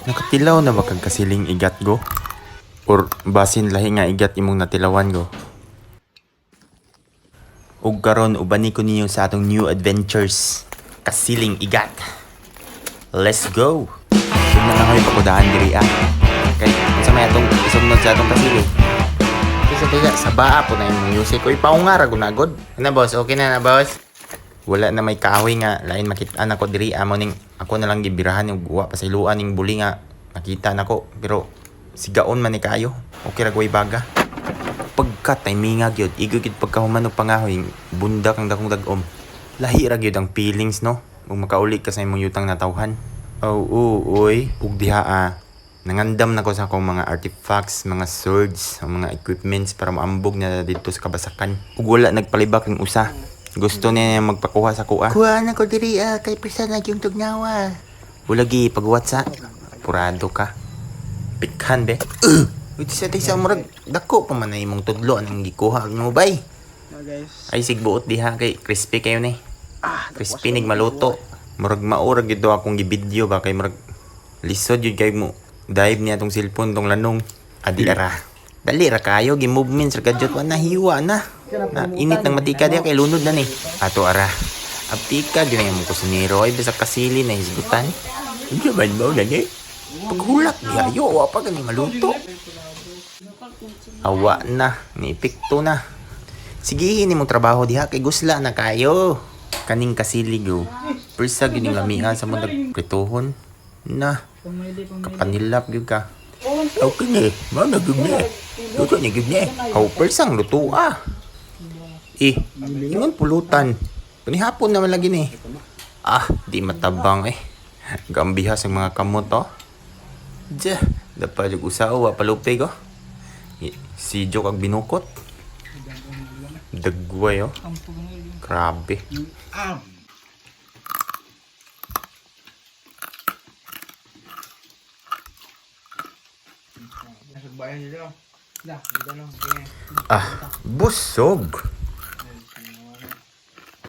Nakatilaw na ba kag kasiling igat go? Or basin lahi nga igat imong natilawan go? Ug karon ubani ko ninyo sa atong new adventures. Kasiling igat. Let's go. Ug na lang kayo pakudahan diri ah. Kay unsa may atong isumnod sa atong kasili? Kaysa kaya sa baa po na imong music. Uy, paunga ra gunagod. Ano boss, okay na na boss? Wala na may kahoy nga lain makit-an ako diri amo ning ako na lang gibirahan ug wa pasayloan ning buli nga nakita nako pero sigaon man ni kaayo. Okay ra gway baga. Pagka timinga gyud, igo gyud pagkahuman og pangahoy, bundak ang dakong dag-om. Lahi ra gyud ang feelings no. Ug makauli ka sa imong yutang natawhan. Oh, uy, ug diha ah. Nangandam na ko sa akong mga artifacts, mga swords, ang mga equipments para maambog na dito sa kabasakan. Ug wala nagpalibak ang usa. Gusto niya magpakuha sa kuha. Kuha na ko diri ah, kay prisa na yung tugnawa. Wala gi pagwat sa purado ka. Pikhan be. Uy, sa tisa murag dako pa man na imong tudlo anang gikuha mo bay. Na guys. Ay sigbuot diha kay crispy kayo ni. Ah, Crispy nig maluto. Murag maurag gid akong gibidyo ba kay murag lisod yun kay mo dive niya tong cellphone tong lanong. Adi ara. Dali ra kayo gi movements ra kadyot wa na hiwa na. Na init ng matika diha kay lunod na ni. Ato ara. Aptika gyud ang imong kusinero ay bisag kasili na hisgutan. Hindi man mo na ni. Paghulak diha yo wa pa gani maluto. Awa na, ni epekto na. Sige, ini mong trabaho diha kay gusla na kayo. Kaning kasilig oh. Persa gyud ning lamian sa mo nagprituhon. Na, kapanilap gyud ka. Okay ni, mao na gyud ni. Luto ni gyud ni. Aw, persang luto ah. Eh, ingon pulutan. Panihapon naman lagi ni. Ah, di matabang eh. Gambihas ang mga kamot oh. Diya, dapat yung usawa palupig oh. Si Joke ang binukot. Dagway oh. Grabe. Ah, busog.